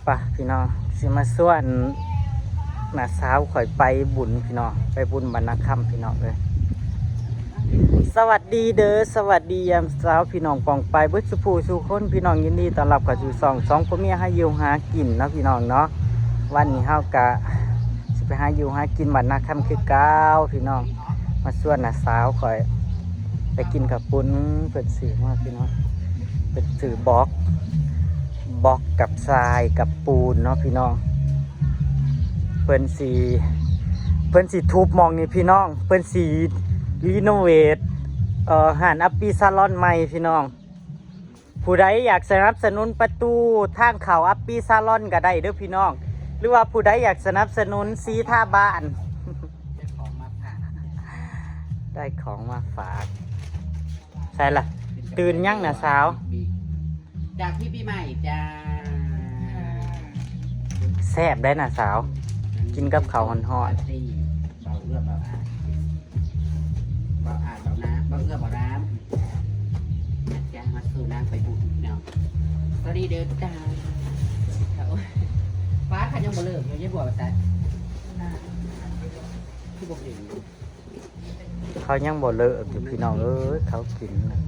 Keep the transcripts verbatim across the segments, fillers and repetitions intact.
ไปพี่น้อง สิมาชวนน้าสาวข่อยไปบุญพี่น้อง ไปบุญบ้านนาคำพี่น้องเอ้ย สวัสดีเด้อ สวัสดียามเช้าพี่น้องปองไปเบิดสุผู้สู่คนพี่น้อง ยินดีต้อนรับเข้าสู่ช่องสองผัวเมียหาอยู่หากินเนาะพี่น้องเนาะ วันนี้เฮากะสิไปหาอยู่หากินบ้านนาคำคือเก่าพี่น้อง มาชวนน้าสาวข่อยไปกินข้าวปุ้น เพิ่นซื้อมาพี่น้อง เพิ่นซื้อบอก บอกกับทรายกับปูนเนาะพี่น้อง เพิ่นสิ เพิ่นสิทุบหม่องนี้พี่น้อง เพิ่นสิรีโนเวท เอ่อ ร้านอัปปี้ซาลอนใหม่พี่น้อง ผู้ใดอยากสนับสนุนประตูทางเข้าอัปปี้ซาลอนก็ได้เด้อพี่น้อง หรือว่าผู้ใดอยากสนับสนุนสีทาบ้าน ได้ของมาฝาก ได้ของมาฝาก ใช่ล่ะ ตื่นยังน่ะสาว จากพี่ปีใหม่จ้า แซ่บได้น่ะสาว กินกับข้าวฮ้อนๆ เบาเอื้อเบาอาด เบาอาดเบาน้ำ เบาเอื้อเบาน้ำ นะจ๊ะ มาสู่นางไปบุญเนาะ สวัสดีเด้อจ้า ป้าเขายังบ่เลิกอยู่ ยังบ่ตัด คือบ่เห็น เขายังบ่เลิกอยู่พี่น้องเอ้ย เขากินน่ะ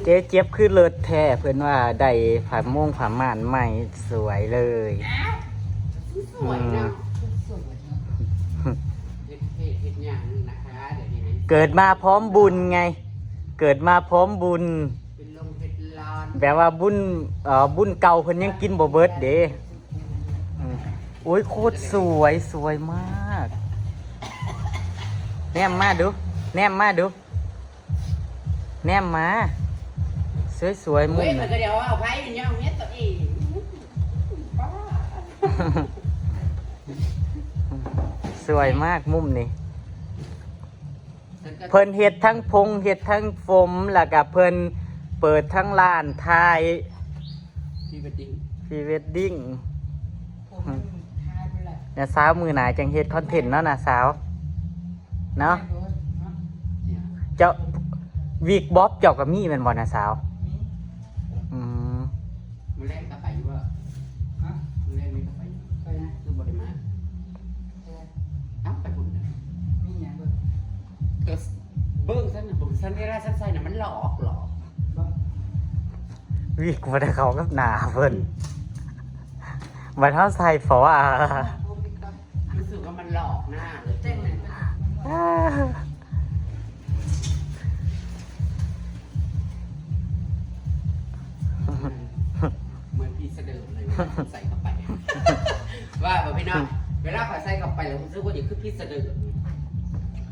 เจ๊เจี๊ยบคือเลิศแท้ เพิ่นว่าได้ผ้าม่งผ้าม่านใหม่สวยเลย สวยเนาะ อืม เฮ็ดเฮ็ดเฮ็ดอย่างหนึ่งนะคะ เดี๋ยวนี้ เกิดมาพร้อมบุญไง เกิดมาพร้อมบุญ เป็นลมเป็นร้อน แบบว่าบุญ เอ่อ บุญเก่าเพิ่นยังกินบ่เบิดเด้ อืม โอ้ย โคตรสวย สวยมาก แนมมาดู แนมมาดู แนมมา สวยๆ มุม เฮ้ย มั น่ะ นก็เดี๋ยวเอาไพ่มันย่องเฮ็ดตัวเอง ป้า สวยมากมุมนี้ เพิ่นเฮ็ดทั้งพง เฮ็ดทั้งโฟม แล้วก็เพิ่นเปิดทั้งร้านถ่าย พรีเวดดิ้ง พรีเวดดิ้ง ผมมันหายไปแล้ว น้าสาวมื้อหน้าจังเฮ็ดคอนเทนต์เนาะน้าสาว เนาะ เจ้า วิกบ๊อบเจ้าก็มีแม่นบ่น้าสาว มี อืม มื้อแรกก็ไปอยู่บ่ ฮะ มื้อแรกนี่ก็ไปอยู่ ไปนะ คือบ่ได้มา เออ เอ้า ไปบุญนะ มีหยังเบิ่ง ก็เบิ่งซั่นน่ะ ผมซั่นเวลาซั่นใส่น่ะ มันหลอกหลอก บ่ วิกบ่ได้เข้ากับหน้าเพิ่น บัดเฮาใส่เพราะว่า ผมมีก่อน รู้สึกว่ามันหลอกหน้าเลย แต่งหน้า อ่า เหมือนพี่เสดิร์ดเลย ใส่เข้าไป ว่าบ่พี่น้อง เวลาข้อยใส่เข้าไปแล้วรู้สึกว่าเดี๋ยวคือพี่เสดิร์ด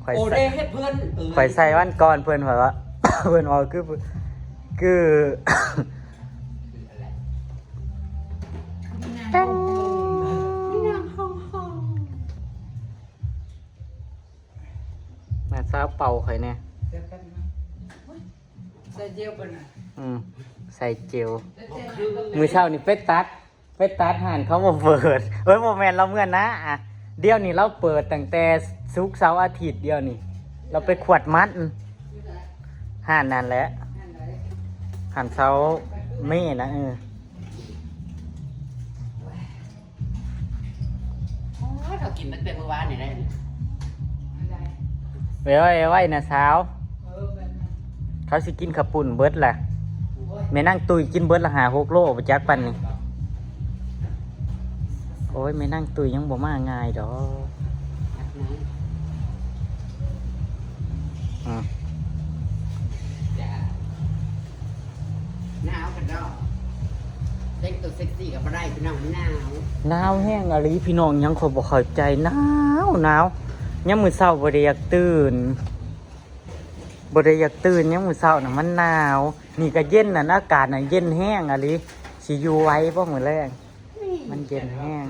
ข่อย โอ ใส่ เด้เฮ็ดเพิ่น เออ ข่อยใส่วันก่อนเพิ่นว่า เพิ่นว่าคือ คือ คืออะไร แป้ง น้าสาวเป่าข่อยแน่ ใส่เจลเพิ่นน่ะ อืม ใส่เจล มื้อเช้านี่ไปตัด ไปตัดร้านเขาบ่เปิด เอ้ย บ่แม่น ลาวเมือนาอะ เดี๋ยวนี้ลาวเปิดตั้งแต่ศุกร์ เสาร์ อาทิตย์ เดี๋ยวนี้ ลาวไปขวดมัน ร้านนั่นแหละ ร้านเซาเม่นะ เออ โอ้ย เขากินตั้งแต่เมื่อวานนี่แหละ ไว้ ไว้ ไว้นะสาว เขาสิกินข้าวปุ้นเบิดแหละ แม่นางตุ้ยกินเบิดละห้าหกโล บ่จักปานนี้ โอ้ย แม่นางตุ้ยยังบ่มาง่ายดอก อืม จ้า หนาวกันดอก แต่งตัวเซ็กซี่ก็บ่ได้พี่น้อง มันหนาว หนาวแฮงอีหลีพี่น้อง หยังข้อยบ่เข้าใจ หนาว หนาว ยามมื้อเช้าบ่ได้อยากตื่น บ่ได้อยากตื่นยามมื้อเช้าน่ะ มันหนาว นี่ก็เย็นน่ะ อากาศน่ะเย็นแฮงอีหลี สิอยู่ไหวบ่มื้อแลง มันเย็นแฮง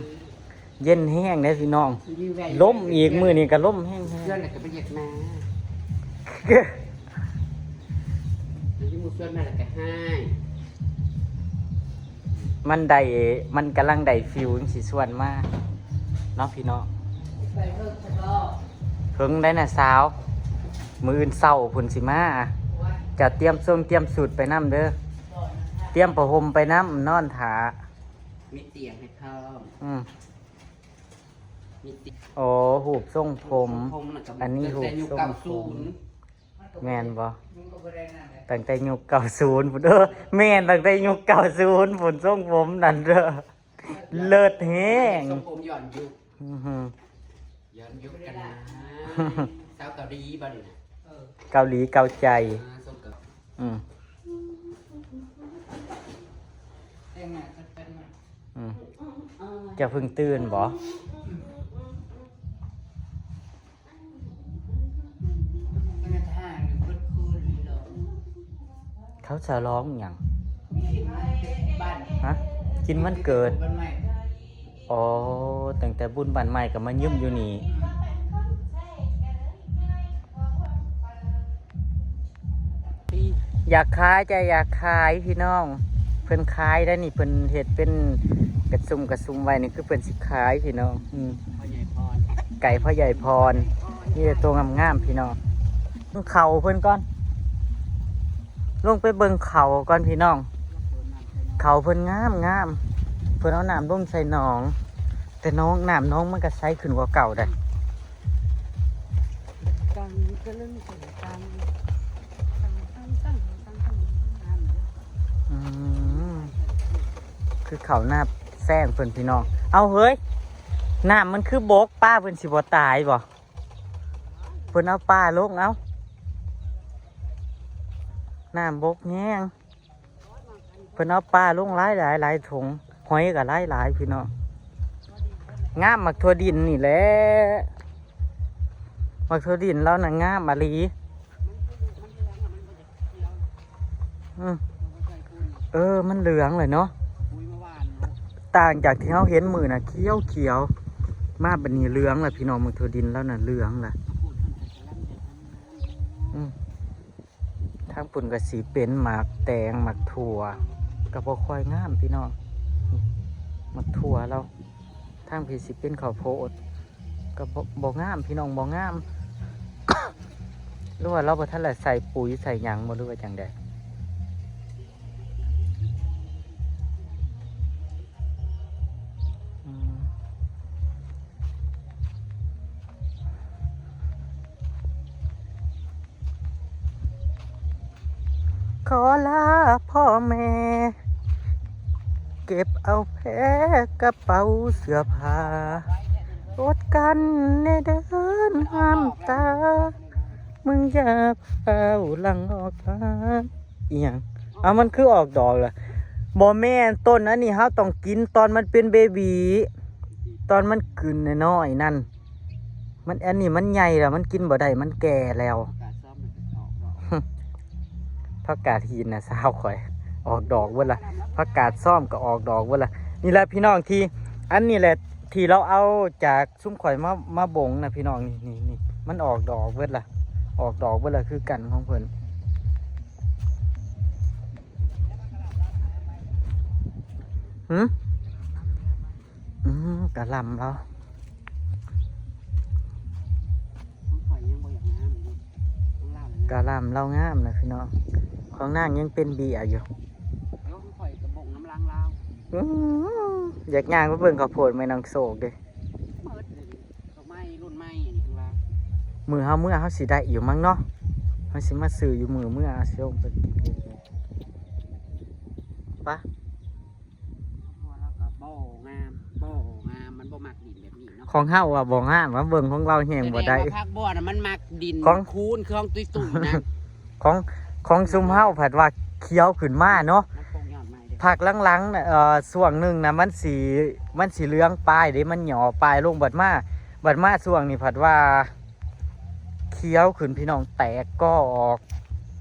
เย็นแฮงเด้พี่น้อง อยู่ไหว ลมอีก มื้อนี้ก็ลมแฮงๆ เพื่อนน่ะก็บ่อยากมา แล้วอยู่หมู่เพื่อนมาแล้วก็ให้ มันได้ มันกำลังได้ฟีลจั่งซี้ชวนมา เนาะพี่น้อง ไปเถอะ เถิงได้น่ะสาว มื้ออื่นเช้าพุ้นสิมา จะเตรียมทรงเตรียมสูตรไปนำเด้อ เตรียมผ้าห่มไปนำ นอนถ่า มีเตียงให้พร้อม อืม มีเตียง โอ้ รูปทรงผม รูปทรงผมน่ะก็ อันนี้ ตั้งแต่ยุค รูปทรงผม เก้าศูนย์ แม่นบ่ ตั้งแต่ยุคเก้าศูนย์พุ้น เออ แม่น ตั้งแต่ยุคเก้าศูนย์พุ้น ทรงผมนั่นเด้อ เลิศแฮง ทรงผมย้อนยุค อือหือ ย้อนยุคกันนะ สาวเกาหลีบ่นี่นะ เกาหลีเกาใจ อ่า ทรงเกา อืม แต่งหน้ากันไปมา อืม เจ้าเพิ่งตื่นบ่ มันจะถ่ายอยู่เบิดคืนเลยเหรอ เขาจะร้องหยัง บ้าน ฮะ กินวันเกิด บ้านใหม่ อ๋อ ตั้งแต่บุญบ้านใหม่ก็มายืมอยู่นี่ อยากขายจ้ะ อยากขายพี่น้อง เพิ่นขายได้นี่ เพิ่นเฮ็ดเป็นกระซุมกระซุมไว้นี่ คือเพิ่นสิขายพี่น้อง อืม พ่อใหญ่พร ไก่พ่อใหญ่พร มีแต่ตัวงามๆพี่น้อง เบิ่งเขาเพิ่นก่อน ลงไปเบิ่งเขาก่อนพี่น้อง เขาเพิ่นงามงาม เพิ่นเอาน้ำลงใส่หนอง แต่หนอง น้ำหนองมันก็ใสขึ้นกว่าเก่าได้ กังกะลึงกังกังกังกังกังกังกัง อืม คือเขาหน้าแซงเพิ่นพี่น้อง เอาเฮ้ย น้ำมันคือบก ปลาเพิ่นสิบ่ตายบ่ เพิ่นเอาปลาลง เอา น้ำบกแฮง เพิ่นเอาปลาลงหลายหลายหลายถุง หอยก็หลายหลายพี่น้อง งามหมากถั่วดินนี่แหละ หมากถั่วดินลาวน่ะงามอีหลี อืม เออ มันเหลืองเลยเนาะ ต่างจากที่เฮาเห็นมื้อน่ะ เขียวเขียว มาบัดนี้เหลืองแล้วพี่น้อง หมากถั่วดินลาวน่ะเหลืองแล้ว อืม ทางพุ้นก็สิเป็นหมากแตง หมากถั่ว ก็บ่ค่อยงามพี่น้อง หมากถั่วลาว ทางพี้สิเป็นข้าวโพด ก็บ่ บ่งามพี่น้อง บ่งาม หรือว่าลาวบ่ทันได้ใส่ปุ๋ยใส่หยังบ่ หรือว่าจั่งใด อืม ขอลาพ่อแม่ เก็บเอาแพรกระเป๋าเสื้อผ้า อดกลั้นแน่เด้อน้ำตา มึงอย่าฟ้าวหลั่งออกมา อีหยัง เอามันคือออกดอกล่ะ บ่แม่น ต้นอันนี้เฮาต้องกินตอนมันเป็นเบบี๋ ตอนมันขึ้นน้อยๆนั่น มัน อันนี้มันใหญ่แล้ว มันกินบ่ได้ มันแก่แล้ว ผักกาดซ้อมมันก็ออกดอก ผักกาดหินน่ะ สาวข่อย ออกดอกเบิดละ ผักกาดซ้อมก็ออกดอกเบิดละ นี่แหละพี่น้องที่ อันนี้แหละที่ลาวเอาจากซุมข่อยมา มาบงนะพี่น้อง นี่ นี่ นี่ มันออกดอกเบิดละ ออกดอกเบิดละคือกันของเพิ่น หืม อืม กะหล่ำลาว ของข่อยยังบ่อยากงามอยู่ ของลาวน่ะงาม กะหล่ำลาวงามนะพี่น้อง ของนางยังเป็นเบี้ยอยู่ แล้วของข่อยกะบงน้ำลังลาว อืม อยากย่างไปเบิ่งข้าวโพดแม่น้องโศกเด้ เมิดเลย ดอกไม้รุ่นใหม่อันนี้ของลาว มื้อเฮาเมือเฮาสิได้อยู่มั้งเนาะ เฮาสิมาซื้ออยู่มื้อเมือ เอาสิลงไป ปะ เพราะว่าลาวก็บ่งาม บ่งาม มันบ่มักดินแบบนี้เนาะ ของเฮาว่าบ่งาม มาเบิ่งของลาวแฮงบ่ได้ แสดงว่าผักบัวน่ะมันมักดิน ของ คูน คือของตุ้ยๆนะ ของ ของซุมเฮาผัดว่าเขียวขึ้นมาเนาะ มันปลูกยอดใหม่เด้ ผักหลังๆน่ะ เอ่อ ช่วงหนึ่งน่ะ มันสิ มันสิเหลืองปลายเด้ มันหย่อปลายลง บัดมา บัดมาช่วงนี้ผัดว่า เขียวขึ้นพี่น้อง แตกกอออก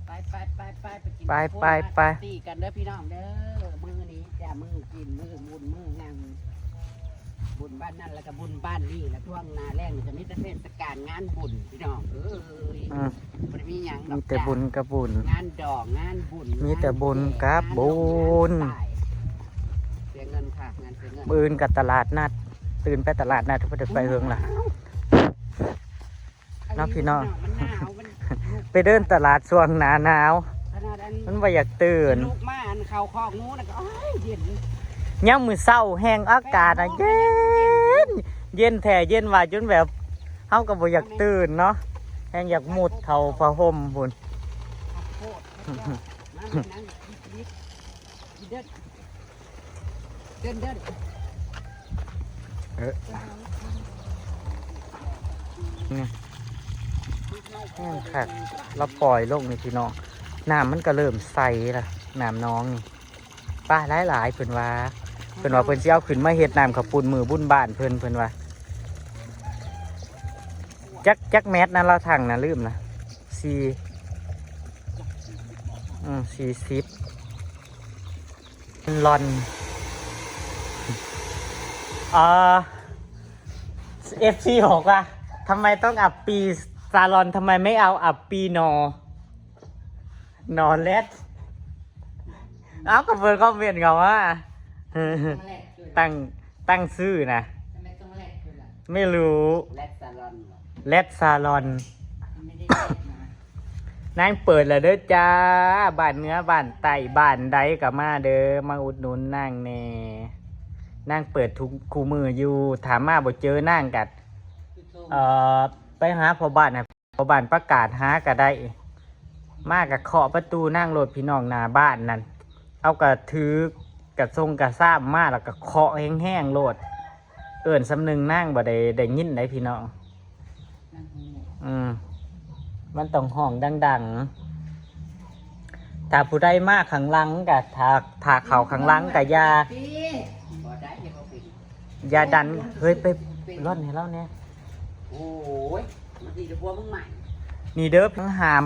ไป ไป ไป ไป ไปกิน ไป ข้าวโพด ไป มา ไป ปาร์ตี้กันเด้อพี่น้องเด้อ มื้อนี้จ้ะ มื้อกิน มื้อบุญ มื้อหยัง บุญบ้านนั่นแล้วก็บุญบ้านนี่ แล้วช่วงหน้าแล้งนี่จะมีแต่เทศกาลงานบุญพี่น้องเอ้ย อืม บ่ได้มีหยังดอก มีแต่ จ้ะ บุญกับบุญ งานดอง งานบุญ มีแต่บุญ งานแก่ กับบุญ งานบุญ เสียเงินค่ะ งานเสียเงิน มื้ออื่นก็ตลาดนัด ตื่นไปตลาดนัด บ่ได้ไปเฮิงล่ะ เนาะพี่น้อง มันหนาว มัน ไปเดินตลาดช่วงหน้าหนาว ขนาดอัน มันบ่อยากตื่น ลูกมาอันเข้าคอกหมูน่ะก็ โอ้ย เย็น ยามมื้อเช้าแฮงอากาศน่ะ แปดโมง เย็น เย็นแท้เย็นว่าจนแบบ เฮาก็บ่อยากตื่นเนาะ แฮงอยากมุดเข้าผ้าห่มพุ้น โคตร มานั่ง เดิน เดิน เดิน เออ นี่ แห้งคัก เราปล่อยลงนี่พี่น้อง น้ำมันก็เริ่มใสละ น้ำหนองนี่ ปลาหลายๆ เพิ่นว่า เพิ่นว่าเพิ่นสิเอาขึ้นมาเฮ็ดน้ำข้าวปุ้นมื้อบุญบ้านเพิ่น เพิ่นว่า จัก จักแมตรนะ เราถังนะ ลืมละ สี่ อืม สี่สิบ ลอน เอ่อ เอฟซี บอกว่า ทำไมต้องอับปี ซาลอน ทำไมไม่เอาอับปีนอ นอนแลด เอาก็เพิ่นคอมเมนต์เขาว่า ต้องแลดด้วย ตั้ง ตั้งชื่อนะ ทำไมต้องแลดด้วยล่ะ ไม่รู้ แลดซาลอนเหรอ แลดซาลอน ไม่ได้แลดนะ นางเปิดแล้วเด้อจ้า บ้านเหนือบ้านใต้บ้านใดก็มาเด้อ มาอุดหนุนนางแหน่ นางเปิดทุกคู่มื้ออยู่ ถ้ามาบ่เจอนางก็ เอ่อ ไปหาพ่อบ้านนะ พ่อบ้านประกาศหาก็ได้ มาก็เคาะประตูนางโลดพี่น้องหน้าบ้านนั่น เอากระถือกระซงกระซ้ำมาแล้วก็เคาะแฮงๆโลด เอิ้นส่ำหนึ่งนางบ่ได้ ได้ยินได้พี่น้อง อืม มันต้องฮ้องดังๆ ถ้าผู้ใดมาข้างหลังก็ ถ้า ถ้าเข้าข้างหลังก็อย่า บ่ได้ อย่าบ่เป็น อย่าดัน เฮ้ย ไปร่อนให้เราแหน่ โอ้ย มันดีแต่พวกมึงใหม่ นี่เด้อ ห้าม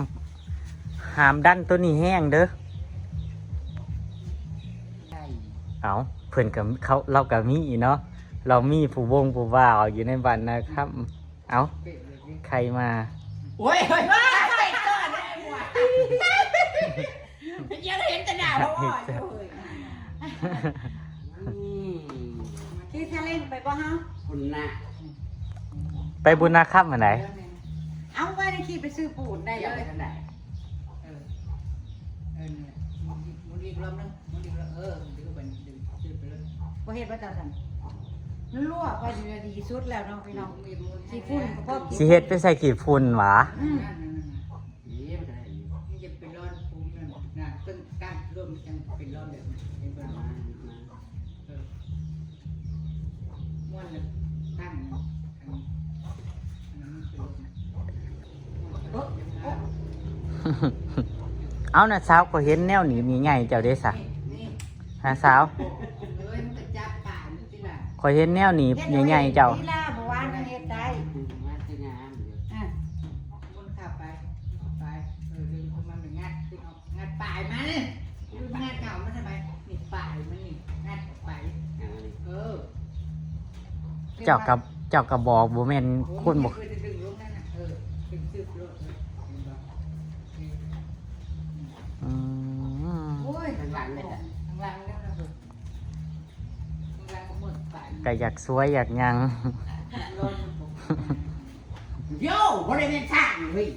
ห้ามดันตัวนี้แฮงเด้อ ได้ เอา เพิ่นก็ เขา เราก็มีเนาะ เรามีผู้วงผู้บ่าวอยู่ในบ้านนะครับ เอา ใครมา โอ้ย เฮ้ย เฮ้ย เฮ้ย เฮ้ย เฮ้ย ยังเห็นแต่หน้าพ่ออยู่เลย อืม ขี่ซาเล้งไปบ่ฮะ คุณน่ะ ไปบุญนาค่ำมื้อใด เอาไปในขี่ไปซื้อปูนได้ เดี๋ยว เลย ไปทางไหน เออ เออ เนี่ย หมุนอีก หมุนอีกรอบนึง หมุนอีกรอบ เออ ดึงไป ดึง ดึงไปเลย บ่เฮ็ดว่าจังซั่น มันลวกไปนี่ดีสุดแล้วเนาะพี่น้อง หมุนอีก หมุนอีก ขี้ฝุ่นก็พอกิน สิเฮ็ดไปใส่ขี้ฝุ่นหวา อืม นั่นๆๆๆ นี่มันก็ได้อยู่ มันจะเป็นร้อนภูมินั่นน่ะ ต้นกล้ามร่วมมันจะเป็นร้อนแบบนั้น เป็นประมาณนั้น เออ ม่วนเลย ตั้งนะ อันนี้ อันนั้นมันเป็นลม เออ เอานะสาว ก็เห็นแนวนี้มีไงเจ้าเด้สะ นี่ นี่ ฮะสาว เอ้ย มันก็จับปลามันสิล่ะ ข้อยเห็นแนวหนีบใหญ่ๆเจ้า นี่ล่ะ เมื่อวานมันเฮ็ดได้ อืม มันจะงามอยู่ อ่ะ มันเข้าไป เข้าไป เออ ดึงเข้ามามันงัด ดึงออก งัดปลายมัน ดึงงัดเก่ามันทำไม นี่ปลายมันนี่ งัดออกไป เอาเลย เออ เจ้ากับ เจ้าก็บอกบ่แม่น โอ้ย คนบ่ มันจะดึงลงนั่นน่ะ เออ ดึงซึบลงเลย เห็นบ่ นี่ อืม โอ้ย ข้างหลังเลยจ้ะ ข้างหลังแล้วนะเพิ่น ก็อยากสวยอยากหยัง โย่ บ่ได้เป็นช่างเฮ้ย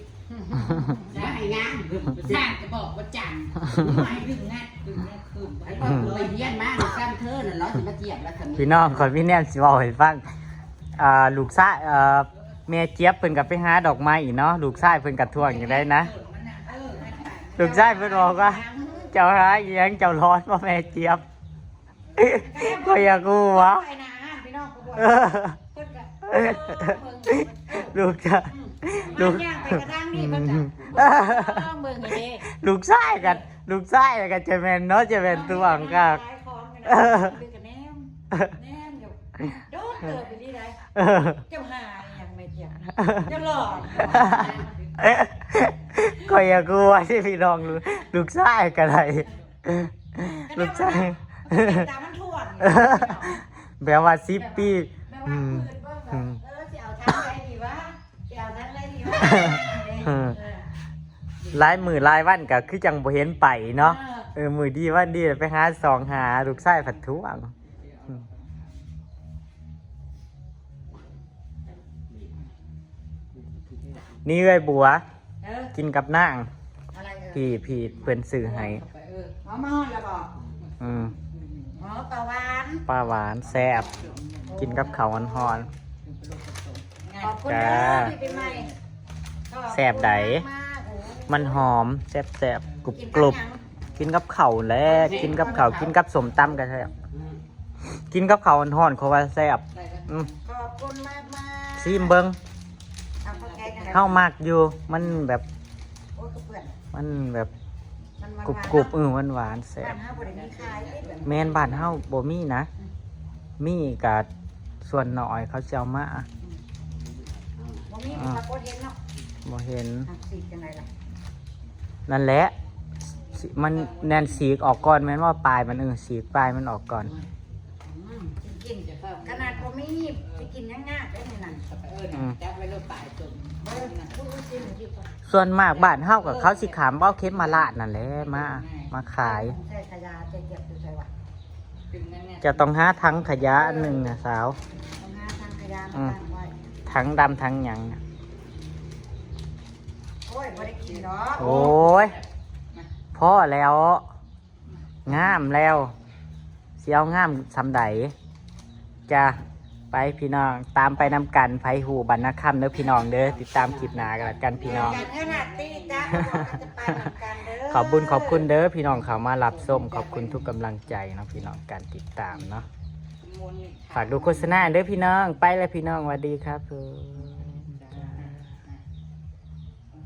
อย่าให้งาม ช่างจะบอกว่าจัง ให้ดึงงัด ดึงงัดขึ้น ไอ้พวกเลยเฮี้ยนมาก ซ้ำเธอน่ะ เราสิมาเทียบแล้วกัน พี่น้อง ข้อยมีแนวสิเว้าให้ฟัง อ่า ลูกชาย เอ่อ แม่เจี๊ยบเพิ่นก็ไปหาดอกไม้อีกเนาะ ลูกชายเพิ่นก็ทวงอยู่ได้นะ ลูกชายเพิ่นบอกว่า เจ้าหาอีหยัง เจ้าร้อนบ่แม่เจี๊ยบ ข้อยอยากฮู้วะ ไปหน้าห้างพี่น้อง เออ เพิ่นก็ ลูกจ้ะ อืม ลูก ย่างไปกระด้างนี่เพิ่นก็ อืม เบิ่งให้เด้ ลูกชายกัน ลูกชายกันจะแม่นเนาะ จะแม่นตัวอังกา ขายของไปนะ เออ เบิ่งกับแนม แนมอยู่ โดนเติบไปที่ไหน เออ เจ้าหาอีหยังแม่เจี๊ยบ เจ้าหลอด ข้อยอยากฮู้ว่าที่พี่น้องลูก ลูกชายก็ได้ ลูกชาย ตามันท่วม แบบว่าสิบปี แบบว่า อืม คืนเบิ่งแบบ อืม เออ สิเอาทางใดดีวะ สิเอาทางใดดีวะ อืม เออ หลายมื้อหลายวันก็คือจังบ่เห็นไปเนาะ เออ เออ มื้อดีวันดีไปหาส่องหาลูกชายผัดทวง อืม นี่เอื้อยบัว เออ กินกับนาง อะไรเอ่ย พี่พี่เพิ่นซื้อให้ เออเอามาแล้วบอก อืม อ๋อปลาหวาน ปลาหวานแซ่บ กินกับข้าวฮ้อน ขอบคุณ จ้า นะพี่ปีใหม่ แซ่บใด ขอบคุณมากๆโอ้โห ๆ มันหอมแซ่บๆ กรุบกรุบ กินกับข้าวแหละ กินกับข้าว กินกับส้มตำก็แซ่บ กินกับข้าวฮ้อนๆ เขาว่าแซ่บ อืม ขอบคุณมากมากๆ ซีมเบิ่ง เอาข้าวแกงกัน เฮามักอยู่ มันแบบ โอ้ยกระเพื่อน มันแบบ มันมัน กรุบกรุบๆ เออหวานหวานๆ แซ่ บ้า บ นเฮาบ่ได้มีขายเด้แบบ แม่นบ้านเฮาบ่มีนะ มีก็ส่วนน้อยเขาสิเอามา บ่มีปรากฏเห็นเนาะ บ่เห็น หักสีจังไดล่ะ นั่นแหละสิมันแน่นสีกออกก่อน แม่นว่าปลายมัน เออ สีกปลายมันออกก่อน อืมกินกินขนาดบ่มีไปกินยังยากได้นี่นั่น เออนะจับไว้รถปลายจน เออพูดจริงอยู่ก่อน ส่วนมากบ้านเฮากับเขาสิขามเอาเข็มมาลาดนั่นแหละมา มาขาย ใส่ขยะเก็บอยู่ใส่วะ ถึงนั่นเนี่ย จะต้องหาถังขยะอันหนึ่งนะสาว ต้องหาทางขยะมาตั้งไว้ ถังดำถังหยังน่ะ โอ้ยบ่ได้กินดอก โอ้ยพอแล้ว งามแล้วสิเอางามสำใดจ้ะ ไปพี่น้อง ตามไปนำกัน ไผฮู้บ้านนาคำเด้อพี่น้องเด้อ ติดตามคลิปหน้ากันละกันพี่น้อง กันขนาดตีจ้าบอกกันจะไปเหมือนกันเด้อ ขอบบุญขอบคุณเด้อพี่น้องเขามารับชม ขอบคุณทุกกำลังใจเนาะพี่น้อง การติดตามเนาะ ฝากดูโฆษณาเด้อพี่น้อง ไปแล้วพี่น้อง สวัสดีครับผม